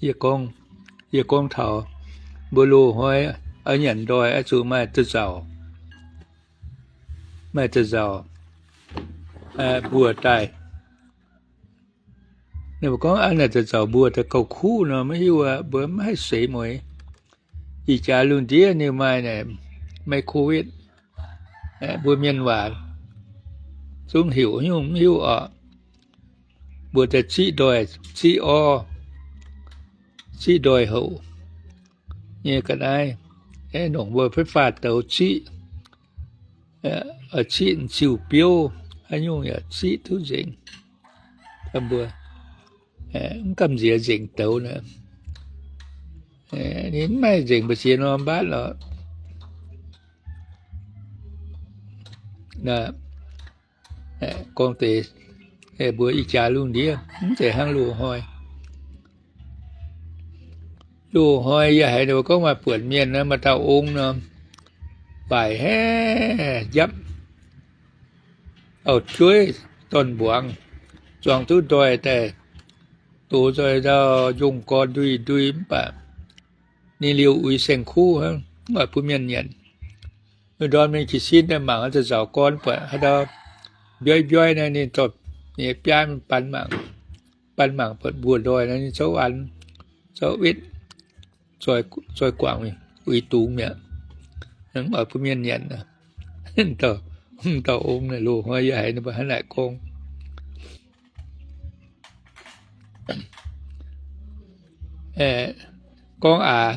Yie gorngv, yie gorngv taux mbuo loz-hnoi oix nyanc ndoih oix zuqc maaih za'nzauc, maaih za'nzauc mbuox daaih. Ninh mbuo gorngv aa, naaic za'nzauc mbuox daaih gauh kuv nor, maiv hiuv aqv, mbuo maiv haih seix mueiz. Ih jaax lungh ndiev ninh maaih naaic, maaih covid, mbuo mienh waac zungv heuc nyungc mv hiuv oc. Mbuo daaih ziqv ndoih, ziqv orv, ziqv ndoih houc nyei ga'naaiv, aeqv, nongc mbuo fai faah douz ziqv, ziqv ziuh biouv, haaix nyungc yaac ziqv duqv nzengc. Mbuo mv gamh nziex nzengc douz naaic, ninh mv maaih nzengc mbu'ziex norm mbaatv lorqc. Gorngv deix mbuo ih jaax lungh ndiev mv zeiz hnangv loz-hnoi. Loz-hnoi yie haiz ninh mbuo gorngv maaih buonc mienh nor, maaih dauh ong nor, baaic haeqv njapv auv-jueiv dorn-mbuangz, zuangx duqv ndoih daaih, dox nzoih ndau njongh gorn ndui ndui mv baac ninh liouh uix saeng-kuv hnangv, mv oix bun mienh nyanc. Ndorm mingh jiez sin daaih mangc za'nzauc gorn buatc haaix ndau mbioi mbioi naaiv, ninh dorh nyei biaav mingh ban mangc, ban mangc buatc mbuox ndoih naaiv, ninh zouv anx, zouv wetv, zoi guangc mingh uix dungz mi'aqv. Mv oix bun mienh nyanc. Dauh ong naaic loz-hnoi yie haiz ninh mbuo hnangv naaic gorngv. Gorngv aac,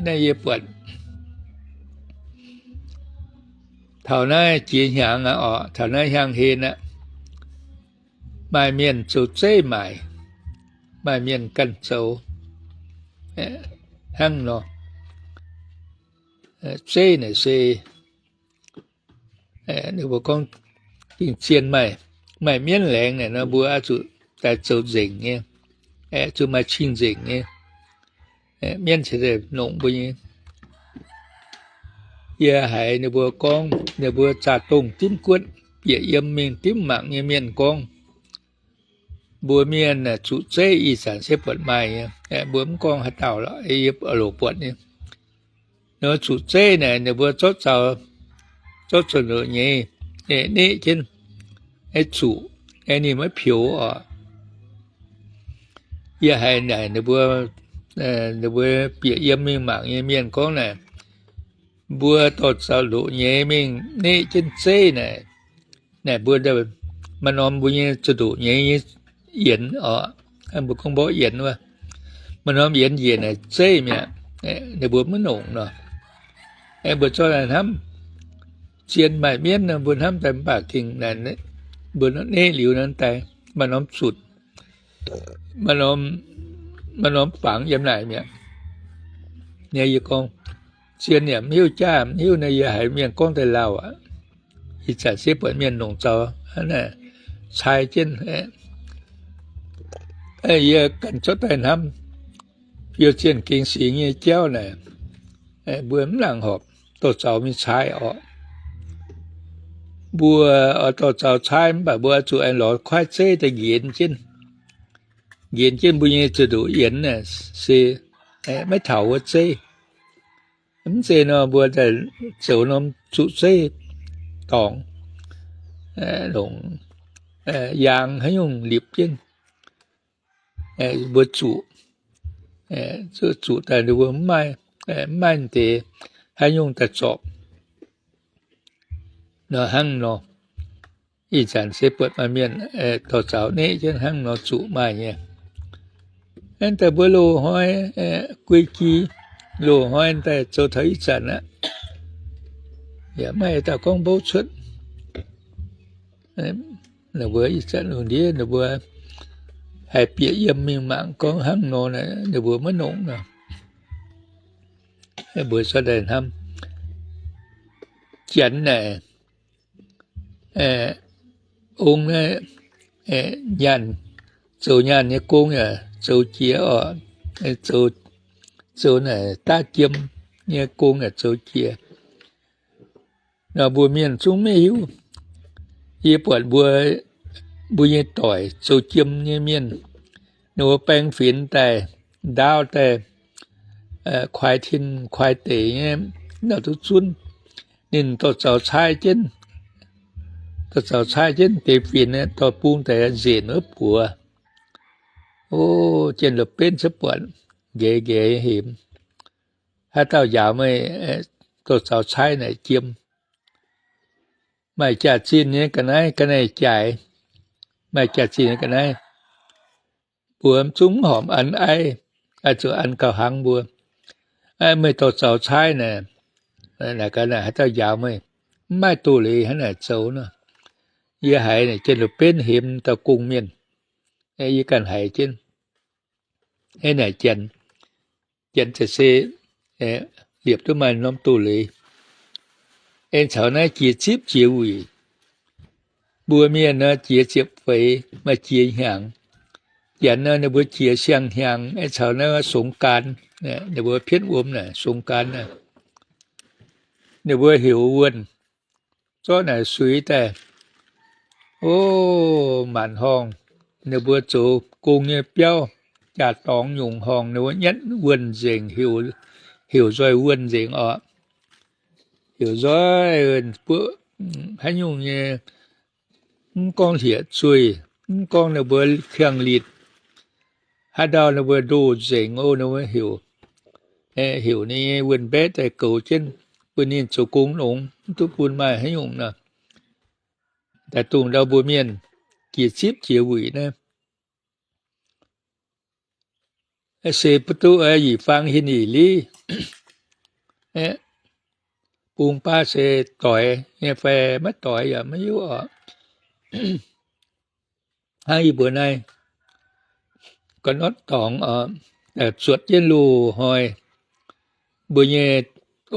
naaiv yie buatc taux naaiv jiex hnyangx aqv, taux naaiv hnyangx-hlen aqv, maaih mienh zoux zeiv maaic, maaih mienh ganh zoux hnangv nor. Zeiv naaic se ninh mbuo gorngv gengh zien maaih, maaih mienv laengz naaic nor, mbuo oix zuqc daaih zoux nzengc nyei, zuqc maaih cing-nzengc nyei, mienv cingx daaih longc mbuo nyei. Yie haiz ninh mbuo gorngv, ninh mbuo zaah dongh dimv guotv bieqc yiem mingh dimv mangc nyei mienh gorngv, mbuo mienh zuqc zeiv ih zanc se buatc maaih nyei. Mbuo mv gorngv haaix dauh lorqc, yie loc buatc nyei. Nor zuqc zeiv naaic ninh mbuo zorqv zaux, zorqv zuqc loc nyeiz, neqv jienv, zuqc, ninh maiv peux oc. Yie haiz naaic ninh mbuo, ninh mbuo bieqc yiem mingh mangc nyei mienh gorngv naaic, mbuo dorh zaux loc nyeiz mingh neqv jienv zeiv naaic, naaic mbuo maaih norm mbuo nyei zuqc ndoqc nyeiz nyei yienx oc. Mbuo gorngv mborqv yienx wuov, maaih norm yienx njiec naaic zeiv mi'aqv. Ninh mbuo maiv nongc nor, mbuo zorqv daaih hnamv, zien maaih mienv nor mbuo hnamv daaih mv baac gengh mbuo neqv liuz nor daaih maaih norm zutc, maaih norm fangx yiem naaic mi'aqv. Yie gorngv, zien yaac mv hiuv jaav mv hiuv naaiv, yie haiz mienh gorngv daaih lauh aqv. Ih zanc se buatc mienh longc zaux hnangv naaic cai jienv. Yie ganh zorqv daaih hnamv, fiou zienh gengx singx nyei jauv naaic, mbuo mv laangc horpc dorh zaux mingh cai orqc. Mbuo oix dorh zaux cai mv baac mbuo oix zuqc aengx lorz kuaaiv zeiv daaih nqenx jienv, nqenx jienv mbuo nyei zuqc ndoqc yienx naaic se maiv taux wuov zeiv. Mv zeiz nor mbuo daaih zoux norm zuqc zeiv dorngx, longc yaang haaix nyungc lipc jienv, mbuo zuqc, zuqc daaih ninh mbuo mv maaih, mv maaih deix haaix nyungc daaih zorpc nor hnangv nor. Ih zanc se buatc maaih mienh dorh zaux neqv jienv hnangv nor zuqc maaih nyei. Hnangv daaih mbuo loz-hnoi guei gi, loz-hnoi daaih zoux taux ih zanc aqv, yaac maiv dauh gorngv mbouv cuotv. Ninh mbuo ih zanc lungh ndiev ninh mbuo haih bieqc yiem mingh mangc gorngv hnangv nor, ninh mbuo maiv nongc nor. Mbuo cuotv daaih hnamv, Janx naaic, ong naaiv, nyaanh, zoux nyaanh nyei gong yaac zoux jiex oc, zoux naaic daav jiem nyei gong yaac zoux jiex. Nor mbuo mienh zungv maiv hiuv. Yie buatc mbuo, mbuo nyei doic zoux jiem nyei mienh, ninh mbuo baeng finx daaih, ndaauv daaih, kuaai tin kuaai deic nyei, nor duqv zunv. Ninh dorh zaux caaiv jienv, dorh zaux caaiv jienv deix finx, dorh bung daaih nzenc wuov buoz. O, jien-lopv-benv cuotv buatc, nqaeqv nqaeqv hemx. Haaix dauh njaaux meih dorh zaux caaiv naaic jiem? Maaih jaax-zinh nyei ga'naaiv, ga'naaiv jaaix, maaih jaax-zinh nyei ga'naaiv. Mbuo zungv mv horpc an aiv, zuqc an gauh hnangv mbuo. Meih dorh zaux caaiv naaic, naaic ga'naaiv haaix dauh njaaux meih? Mv maaih doz-leiz hnangv naaic zoux nor. Yie haiz naaic jien-lopv-benv hemx dauh gong-mienh, yie ganh haiz jienv. Naaic janx, janx za'gengh se liepc duqv maaih norm doz-leiz. Aengx caux naaiv jiex zipv jiex wuic. Mbuo mienh nor jiex ziepc feix, maaih jiex hnyangx. Janx nor ninh mbuo jiex siang-hnyangx, aengx caux naaiv สงกรานต์, ninh mbuo pienv wuom naaic สงกรานต์ naaic, ninh mbuo heuc wuonh, zorqv naaic suix daaih. O, maanc horngh, ninh mbuo zoux gong nyei biauv, jaa-dorngx nyungc horngh, ninh mbuo nyatv wuonh nzengc, heuc nzoih wuonh nzengc orqc. Heuc nzoih, haaix nyungc nyei, mv gorngv hlieqv-zueih, mv gorngv ninh mbuo kiangh litc, haaix ndau ninh mbuo ndoh nzengc o, ninh mbuo heuc, heuc ninh nyei wuonh mbaeqv daaih goux jienv, bun ninh zoux gong longx, mv duqv bun maaih haaix nyungc nor. Daaih dongh ndau mbuo mienh jiex zipv jiex wuic naaiv, se mv duqv yietc fang hin yietc liv. Bung baav se doix nyei fai maiv doix yaac maiv hiuv oc. Hnangv yie mbuo naaiv ga'notv dorngx oc, zuotc jienv loz-hnoi mbuo nyei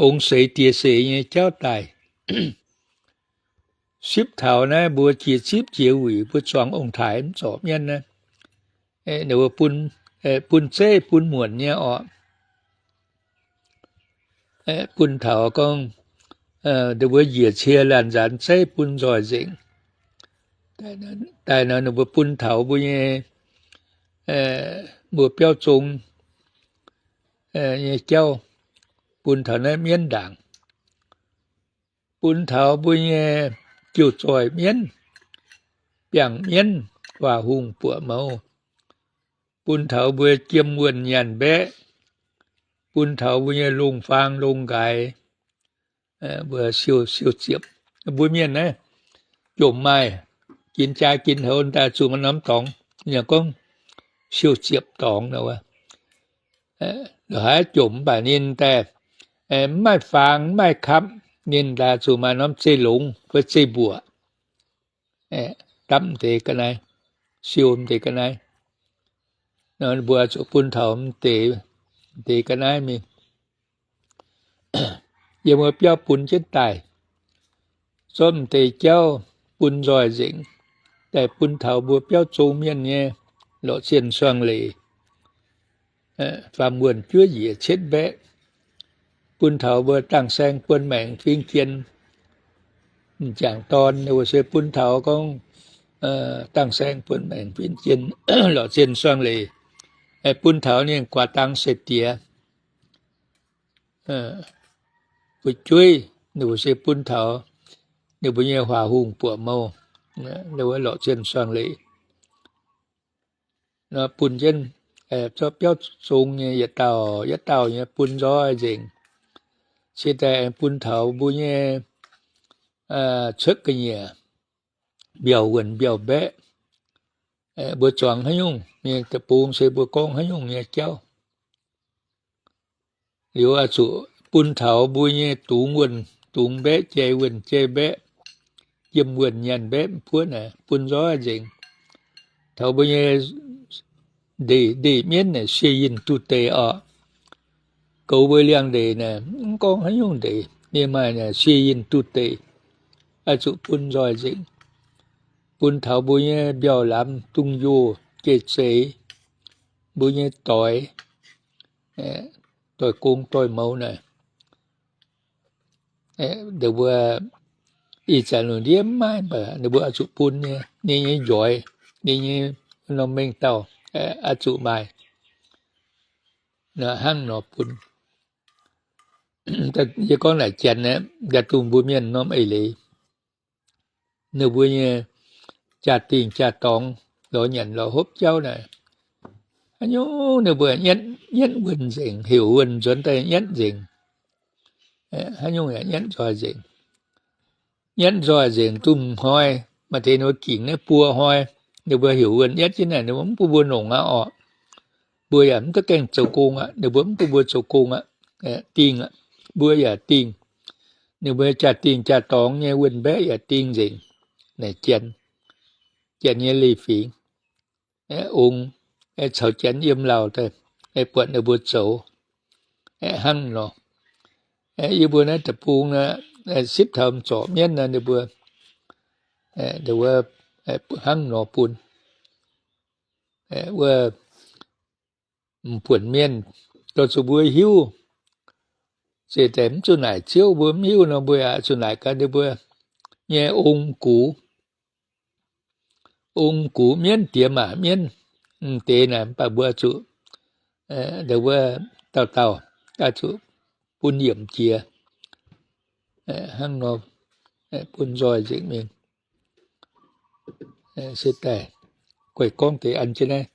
ong seix diex seix nyei jauv daaih. Sipv taux naaiv mbuo jiex zipv jiex wuic mbuo zuangx ong-taaix mv zorc mienv naaiv, ninh mbuo bun, bun zeiv bun muonc nyei orqc. Bun taux gorngv, ninh mbuo njiec cie laanh nzaanx zeiv bun nzoih nzengc. Daaih nor ninh mbuo bun taux mbuo nyei, mbuo biauv zong nyei jauv, bun taux naaiv mienv ndaangc, bun taux mbuo nyei jiu-zoih mienv, biangh mienv, waac hungh buoqc mouz, bun taux mbuo jiem wuonh nyaanh mbaeqv, bun taux mbuo nyei longh faang longh nqaaix, mbuo siou, siou ziepc. Mbuo mienh naaiv jomc maaih, ginx jaax ginx houx daaih zuqc maaih norm dorngx, yaac gorngv siou ziepc dorngx nor. Haaix jomc mv baac ninh daaih mv maaih faang mv maaih kapv, ninh daaih zuqc maaih norm zeiv-longx fai zeiv-mbuoqc, dapv m'deix ga'naaiv, siou m'deix ga'naaiv. Nor mbuo zuqc bun taux m'deix, m'deix ga'naaiv mingh. Yiem wuov biauv bun jienv daaih, zorqv m'deix jauv bun nzoih nzengc, daaih bun taux mbuo biauv zong mienh nyei lorqc zienh suangx leiz, faam wuonh juov njiec cietv mbaeqv, bun taux mbuo dangh saeng buon maengc fing jien. M'jangc dorn ninh mbuo se bun taux gorngv dangh saeng buon maengc fing jien lorqc zienh suangx leiz, bun taux ninh guaax dang se diex, fu'jueiv ninh mbuo se bun taux ninh mbuo nyei huaax hungh buoqc mouh, ninh mbuo lorqc zienh suangx leiz. Nor bun jienv, zorqv biauv zong nyei yietc dauh yietc dauh nyei bun nzoih nzengc. Se daaih aengx bun taux mbuo nyei cuotv ga'nyiec, mbiauh wuonh mbiauh mbaeqv, mbuo zuangx haaix nyungc nyei deic-bung se mbuo gorngv haaix nyungc nyei jauv. Liuz oix zuqc bun taux mbuo nyei dungz wuonh dungz mbaeqv, jai wuonh jai mbaeqv, yiem wuonh nyaanh mbaeqv buov naaic bun nzoih nzengc. Taux mbuo nyei ndeic, ndeic mienv naaic sie yinh duqv deix orqc. Goux mbuo liangx-ndeic naaic mv gorngv haaix nyungc ndeic, ninh maaih naaic sie yinh duqv deix, oix zuqc bun nzoih nzengc. Bun taux mbuo nyei mbiauh lamz, dungz-yoh, jai-zeix, mbuo nyei doix, doix-gong doix-mouz naaic, ninh mbuo ih zanc lungh ndiev mv maaih, mv baac ninh mbuo oix zuqc bun nyei, ninh nyei njoix, ninh nyei norm mengh dauh, oix zuqc maaih hnangv nor bun. Yie gorngv naaic janx aeqv, daaih dongh mbuo mienh norm eix leiz, ninh mbuo nyei jaa-dingh jaa-dorngx lorz nyanc lorz hopv jauv naaic, haaix nyungc ninh mbuo nyetv, nyetv wuonh nzengc, heuc wuonh nzuonx daaih nyetv nzengc. Haaix nyungc yaac nyetv nzoih nzengc. Nyetv nzoih nzengc duqv hnoi, maaih deix ninh mbuo gingc naaiv buo hnoi, ninh mbuo heuc wuonh nyetv jienv naaic, ninh mbuo mv bun mbuo nongc aqv orqc. Mbuo yaac mv duqv gaengh zoux gong aqv, ninh mbuo mv bun mbuo zoux gong aqv, dingh aqv, mbuo yaac dingh. Ninh mbuo jaa-dingh jaa-dorngx nyei wuonh mbaeqv yaac dingh nzengc. Naaic janx, janx nyei leiz-fingx, ong, caux janx yiem lauh daaih, buatc ninh mbuo zoux hnangv nor. Yie mbuo naaiv deic-bung sipv taux m'zorc mienv nor, ninh mbuo, ninh mbuo hnangv nor bun. Wuov m'buonc mienh, dorh zuqc mbuo hiuv, zeiz daaih mv zuqc naaic Ziouv, mbuo mv hiuv nor, mbuo yaac zuqc naaic gaax ninh mbuo nyei ong gux, ong gux mienv, diex maac mienv, m'deix naaic, mv baac mbuo zuqc, wuov, dauh dauh oix zuqc bun yiemc jiex hnangv nor, bun nzoih nzengc mingh. Se daaih guaih gorngv deix an jienv naaiv.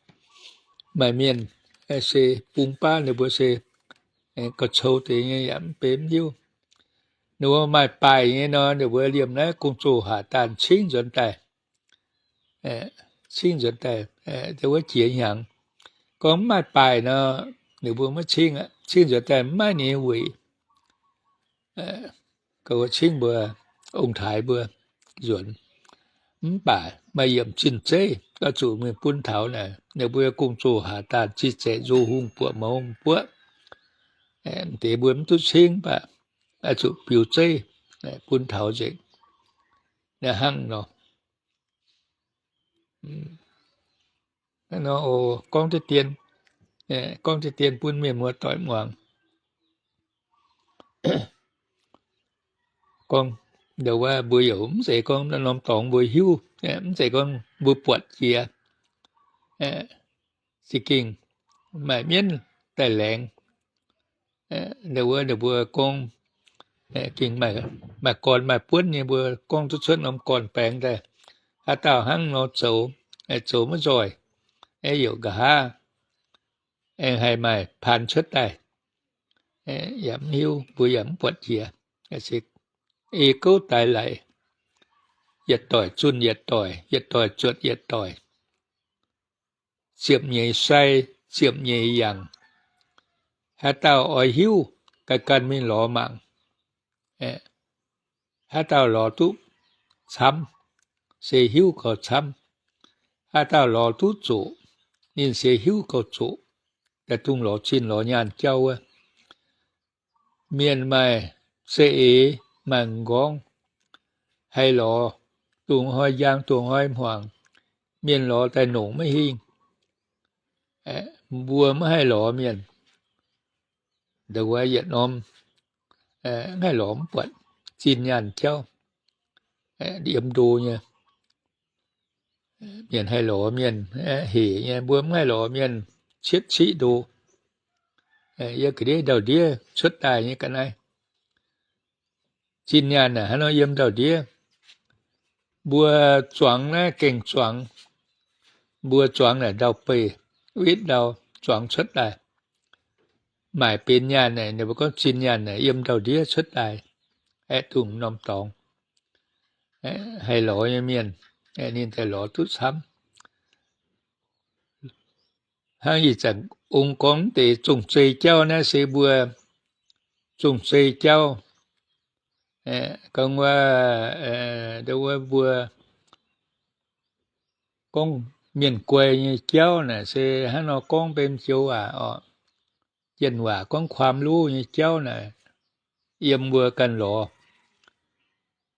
Maaih mienh se bung baav ninh mbuo se gauh cou deix nyei yaac mv benx mv hiuv. Ninh mbuo maaih baaih nyei nor, ninh mbuo liemh naaiv gong-zoh haac daanh cingv nzuonx daaih, cingv nzuonx daaih, wuov jiex hnyangx. Gorngv mv maaih baaih nor, ninh mbuo maiv cingv aqv. Cingv nzuonx daaih mv maaih ninh nyei weic. Cingv mbuo ong-taaix mbuo nzuonx. Mv baac maaih yiemc zinh zeiv oix zuqc mingh bun taux naaic, ninh mbuo gong-zoh haac daanh zinh zeiv nzoh hungh buoqc mouz buoqv. M'deix mbuo mv duqv cingv, mv baac oix zuqc biux zeiv bun taux nzengc. Naaiv hnangv nor, gorngv deix dien, gorngv deix dien bun mienh muoz-doic muangx. Gorngv, wuov, mbuo youc mv zeiz gorngv norm dorngx mbuo hiuv, mv zeiz gorngv mbuo buatc jiex. Za'gengh maaih mienv daaih laengz, wuov, ninh mbuo gorngv, gengh maaih gorn maaih buonv nyei, mbuo gorngv duqv cuotv norm gorn-baengx daaih. Haaix dauh hnangv nor zoux, zoux maiv nzoih, youc nqa'haav aengx haih maaih paan cuotv daaih. Yaac mv hiuv, mbuo yaac mv buatc jiex. Ei gouv daix laic, yietc doic zunh yietc doic, yietc doic zuotc yietc doic, ziepc nyeic sai, ziepc nyeic yangh. Haaix dauh oix hiuv, ganh ganh mingh lorz mangc. Haaix dauh lorz duqv camv, se hiuv gauh camv. Haaix dauh lorz duqv zoqc, ninh se hiuv gauh zoqc. Daaih dungx lorz zinh lorz nyaanh jauv wuov. Mienh maaih za'eix maaih m'nqorngv, haih lorz, dongh hnoi njang dongh hnoi hmuangx, mienh lorz daaih nongc maiv hingh. Mbuo maiv haih lorz mienh, nduov yietc norm mv haih lorz mv buatc zinh nyaanh jauv, yiem ndo nyei. Mienh haih lorz mienh hec nyei, mbuo mv haih lorz mienh cietv ciqv ndo. Yiem ga'ndiev ndau-ndiev cuotv daaih nyei ga'naaiv. Zinh nyaanh naaic hnangv nor yiem ndau-ndiev. Mbuo zuangx naaiv gengh zuangx. Mbuo zuangx naaic ndau-beih, wetv ndau zuangx cuotv daaih. Maaic benx nyaanh naaic, ninh mbuo gorngv zinh nyaanh naaic yiem ndau-ndiev cuotv daaih, aeqv, dongh norm dorngx. Haih lorz nyei mienh, ninh daaih lorz duqv camv. Hnangv ih zanc ong gorngv deix zong-zei jauv naaiv se mbuo zong-zei jauv. Gorngv wuov, wuov mbuo gorngv mienh guai nyei jauv naaic se hnangv nor gorngv mbenc joux waac oc. Jien waac gorngv ความรู้ nyei jauv naaic, yiem mbuo ganh lorz,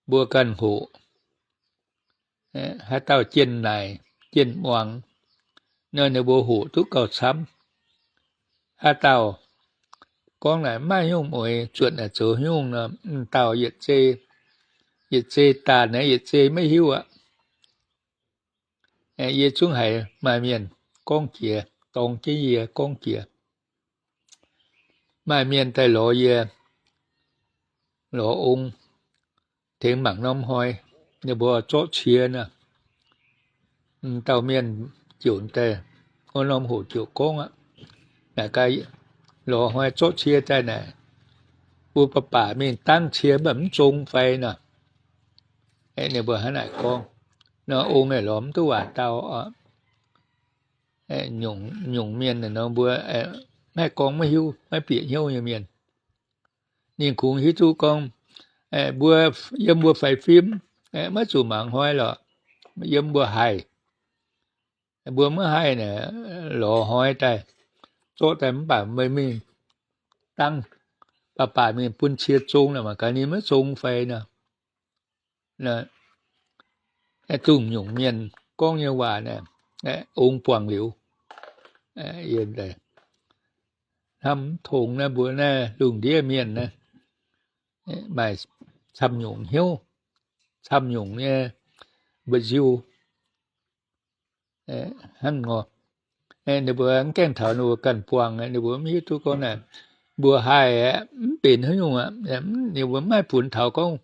mbuo ganh hoqc. Haaix dauh jienh naaic, jienh muangx, nor ninh mbuo hoqc duqv gauh camv. Haaix dauh gorngv naaic maiv nyungc mueiz, zuotc naaic zoux nyungc nor, m'dauh yietc zei, yietc zei daanh naaic yietc zei maiv hiuv aqv. Yie zungv haiz maaih mienh gorngv jiex, dorng jienv yie gorngv jiex. Maaih mienh daaih lorz yie, lorz ong, tengx mangc norm hnoi, ninh mbuo zorqv cie nor. Dauh mienh ziouc daaih, wuov norm hoc ziouc gorngv aqv, naaic gaax, lorz hnoi zorqv cie daaih naaic, mbuo baac baac mingh dangv cie mv baac mv zong fai nor. Ninh mbuo hnangv naaic gorngv. Nor ong aeqv, lorz mv duqv waac dau. Nyungc mienh nor mbuo maiv gorngv maiv hiuv, maiv bieqc hnyouv nyei mienh. Ninh kungx hiuv duqv gorngv, mbuo, yiem mbuo faix fim, maiv zuqc mangc hnoi lorqc, yiem mbuo haih. Mbuo maiv haih naaic, lorz hnoi daaih, zorqv daaih mv baac meih mingh dangv, baac baac mingh bun cie zong naaic, mangc gaax ninh maiv zong fai nor. Dongh nyungc mienh gorngv nyei waac naaic, ong buangh liuz, hnamv mv tongx naaiv mbuo naaiv lungh ndiev mienh naaiv maaih camv nyungc hnyouv, camv nyungc nyei mba'nziu hnangv nor. Ninh mbuo mv gaengh taux ninh mbuo ganh buangh, ninh mbuo mv hiuv duqv gorngv naaic, mbuo haih aeqv, mv benx haaix nyungc aqv. Ninh mbuo mv haih funx taux gorngv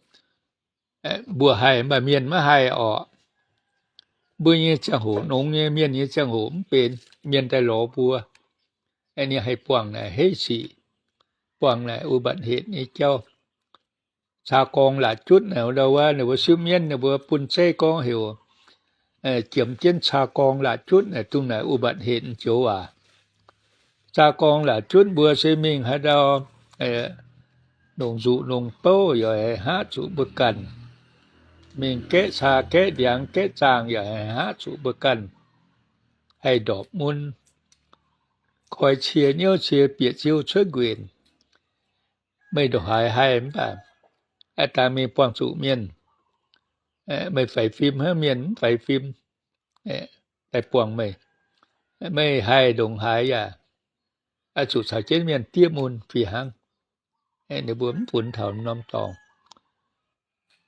mbuo haih mv baac mienh maiv haih orqc. Mbuo nyei ziangh hoc, nongx nyei mienh nyei ziangh hoc mv benx, mienh daaih lorz mbuo, ninh haih buangh naaic heiv sic, buangh naaic อุบัติเหตุ nyei jauv. Caa gorngv la'jutv naaic, wuov ndau wuov ninh mbuo sipv mienv ninh mbuo bun zeiv gorngv heuc, jiemx jienv caa gorngv la'jutv naaic, dongh naaic อุบัติเหตุ joux waac. Caa gorngv la'jutv mbuo se mingh haaix ndau, longc nzuqc longc bouv yaac haiz hngaqv zuqc mbuo ganh. Mingh gaeqv caa gaeqv ndiangx gaeqv zaangh yaac haiz hngaqv zuqc mbuo ganh. Haih ndorpc mun, koi cie niouv cie bieqc ziouv cuotv nquenc. Meih ndongc haaix haih mv baac, aa dangh mingh buangh zuqc mienh. Meih faix fim hnangv, mienh mv faix fim, daaih buangh meih. Meih haih ndongc haaix yaac oix zuqc caux jienv mienh diev mun fih hnangv. Ninh mbuo mv funx taux norm dorngx.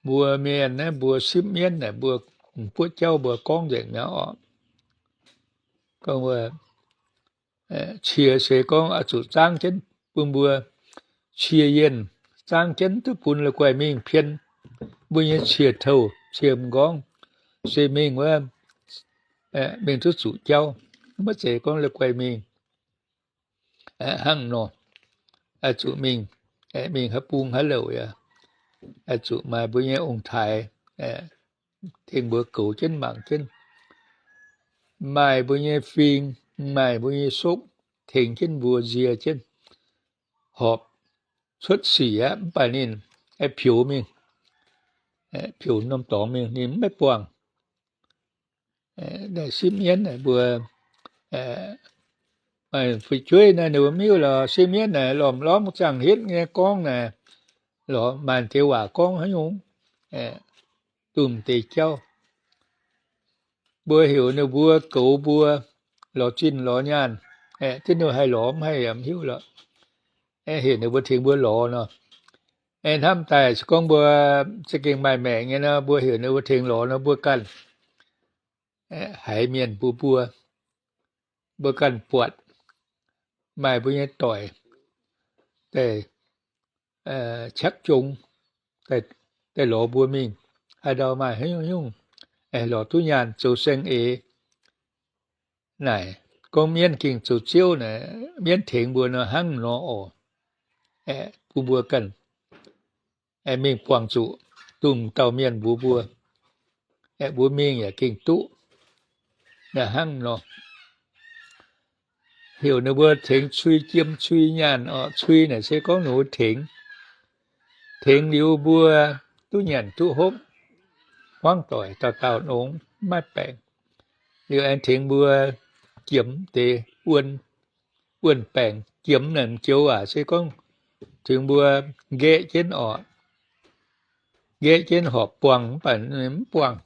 Mbuo mienh naaiv mbuo sipv mienv naaic, mbuo buoqv jauv mbuo gorngv nzengc mi'aqv orqc. Gorngv wuov, cie se gorngv oix zuqc zaangv jienv bun mbuo, cie yienh zaangv jienv duqv bun la'guaih mingh pien. Mbuo nyei cie touh cie m'nqorngv se mingh wuov, mingh duqv zuqc jauv, maiv zeiz gorngv la'guaih mingh. Hnangv nor, oix zuqc mingh, mingh haaix bung haaix louc yaac oix zuqc maaih mbuo nyei ong-taaix tengx mbuo goux jienv mangc jienv, maaih mbuo nyei fing, maaih mbuo nyei sopv tengx jienv mbuo nzie jienv, horpc cuotv sic aqv, mv baac ninh pioux mingh, pioux norm dorngx mingh, ninh mv maiv buangh. Sipv mienv mbuo, fu'jueiv naaiv ninh mbuo miuv lorqc, sipv mienv naaic lormh lormh ziangh hietv nyei gorngv naaic, lorz maanc deix waac gorngv haaix nyungc, dongh deix jauv. Mbuo heuc ninh mbuo goux mbuo, lorz zinh lorz nyaanh, duqv ninh haih lorz mv haih yaac mv hiuv lorqc. Heuc ninh mbuo tengx mbuo lorz nor, hnamv daaih se gorngv mbuo za'gengh maaih maengc nyei nor, mbuo heuc ninh mbuo tengx lorz nor, mbuo ganh haiz mienh mbuox mbuo, mbuo ganh buatc maaih mbuo nyei doic daaih qaqv jong, daaih lorz mbuo mingh, haaix ndau maaih haaix nyungc, lorz duqv nyaanh zoux saeng-eix naaic, gorngv mienv gengh zoux ziouv naaic, mienv tengx mbuo nor hnangv nor oc. Bun mbuo ganh mingh buangh zuqc dongh dauh mienh mbuox mbuo, mbuo mingh yaac gengh duqv. Naaiv hnangv nor, heuc ninh mbuo tengx cui jiem cui nyaanh oc. Cui naaic se gorngv ninh mbuo tengx, tengx liuz mbuo duqv nyanc duqv hopv, hmuangv doic dauh dauh nongx, maiv baengc. Liuz aengx tengx mbuo jiem deix wuon, wuon baengc. Jiem naaic joux waac se gorngv tengx mbuo nqaeqv jienv oc. Nqaeqv jienv horpc buangh mv baac mv buangh.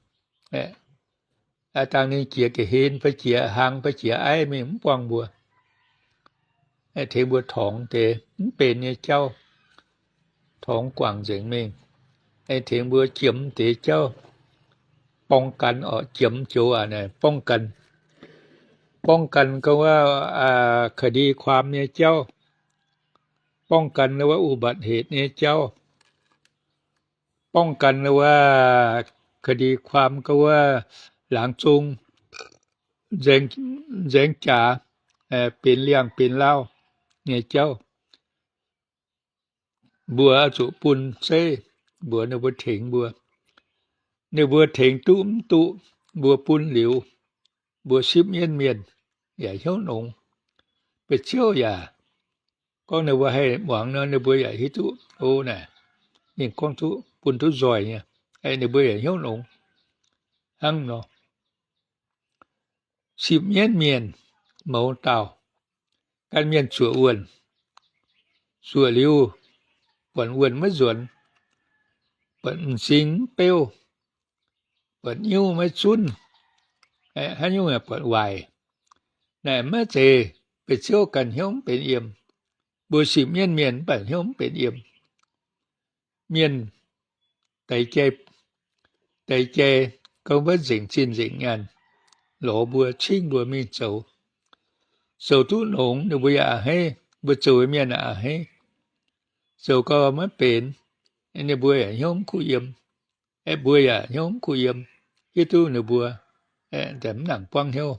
Aa dangh ninh jiex ga'hlen fai jiex hlang fai jiex aiv mingh mv buangh mbuo. Tengx mbuo torngx deix mv benx nyei jauv, torngx guangc nzengc mingh. Tengx mbuo jiem deix jauv, ป้องกัน oc, jiem joux waac naaic ป้องกัน. ป้องกัน ก็ว่า คดีความ nyei jauv, ป้องกัน ก็ว่า อุบัติเหตุ nyei jauv, ป้องกัน ก็ว่า คดีความ ก็ว่า laangz zong nzaeng jaax, benx liangh benx laauh nyei jauv. Mbuo oix zuqc bun zeiv mbuox ninh mbuo tengx mbuo. Ninh mbuo tengx duqv mv duqv, mbuo bun liuz, mbuo sipv mienv mienh yaac hnyouv nongx. Ba'ziouv yaac gorngv ninh mbuo haih muangx nor, ninh mbuo yaac hiuv duqv, o, naaic ninh gorngv duqv, bun duqv nzoih nyei, ninh mbuo yaac hnyouv nongx hnangv nor. Sipv mienv mienh mouz dauh, gan mienh zuoqc wuonh, zuoqc liuz, buatc wuonh maiv nzuonx, buatc m'zing mv beuv, buatc nyiuv maiv zunv, haaix nyungc buatc waaic. Naaic maiv zeiz ba'ziouv ganh hnyouv mv benx yiem. Mbuo sipv mienv mienh mv baac hnyouv mv benx yiem. Mienh deix jai, deix jai gorngv wuov nzengc zinh nzengc nyaanh, lorz mbuo cingv mbuo mingh zoux. Zoux duqv nongx ninh mbuo yaac a'hneiv, mbuo zoux mienh a'hneiv. Zoux gau maiv benx, ninh mbuo yaac hnyouv mv kuh yiem. Aeqv, mbuo yaac hnyouv mv kuh yiem, hiuv duqv ninh mbuo mv nangc buangv hnyouv.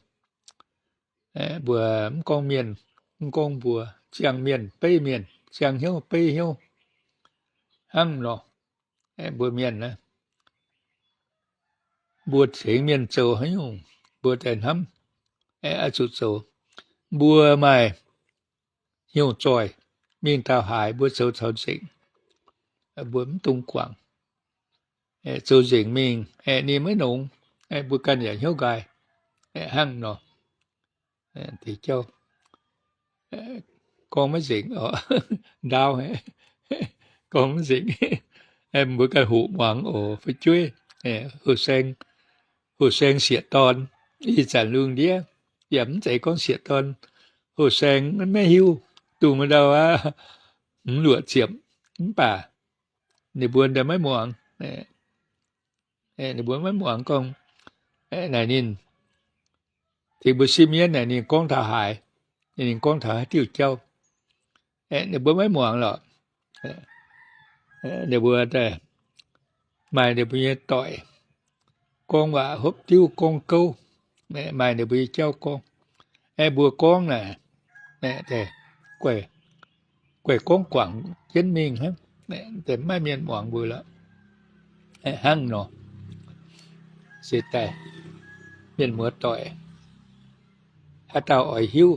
Mbuo mv gorngv mienh, mv gorngv mbuo, ziangh mienh beiv mienh, ziangh hnyouv beiv hnyouv hnangv nor. Mbuo mienh, mbuo tengx mienh zoux haaix nyungc mbuo daaih hnamv, oix zuqc zoux. Mbuo maaih hnyouv zoih, mingh taux haaix mbuo zoux taux nzengc, mbuo mv dungx guangc. Zoux nzengc mingh, ninh maiv nongx, mbuo ganh yaac hnyouv nqaai hnangv nor. Deix jauv gorngv maiv nzengc, ndaauv, gorngv maiv nzengc. Mbuo ganh hoqc muangx oc, fu'jueiv. Hoqc saeng, hoqc saeng sieqv dorn, ih zanc lungh ndiev yaac mv zeiz gorngv sieqv dorn. Hoqc saeng maiv hiuv, dongh wuov ndau aqv, hmz luoqc ziepc, mv baac ninh mbuo maiv muangx. Ninh mbuo maiv muangx gorngv, naaic ninh tengx mbuo sipv mienv naaic ninh gorngv taux haaix, ninh gorngv taux haaix diuh jauv, ninh mbuo maiv muangx lorqc. Ninh mbuo maaih ninh mbuo nyei doic, gorngv waac hopv diuv gorngv gouv, maaih ninh mbuo nyei jauv gorngv. Aeqv, mbuo gorngv naaic, guaih gorngv guangc jienv mingh hnangv, maiv maaih mienh muangx mbuo lorqc. Hnangv nor, se daaih mienh muoz doic, haaix dauh oix hiuv,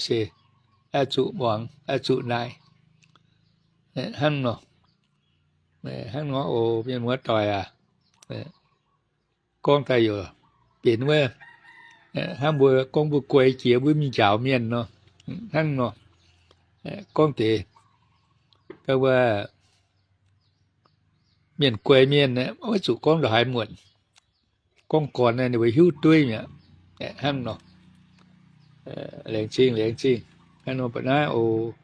se oix zuqc muangx, oix zuqc naaic. Hnangv nor, hnangv nor oc, mienh muoz doic aac. Gorngv daaih yaac benx wuov, hnangv mbuo gorngv mbuo guai jiex mbuo mingh njaaux mienh nor, hnangv nor. Gorngv deix, gorngv wuov mienh guai mienh, maiv zuqc gorngv ndongc haaix muonc. Gorngv gorn ninh mbuo hiuv dueiv mi'aqv. Hnangv nor, laengz zingh, laengz zingh. Hnangv nor ba'naaiv oc.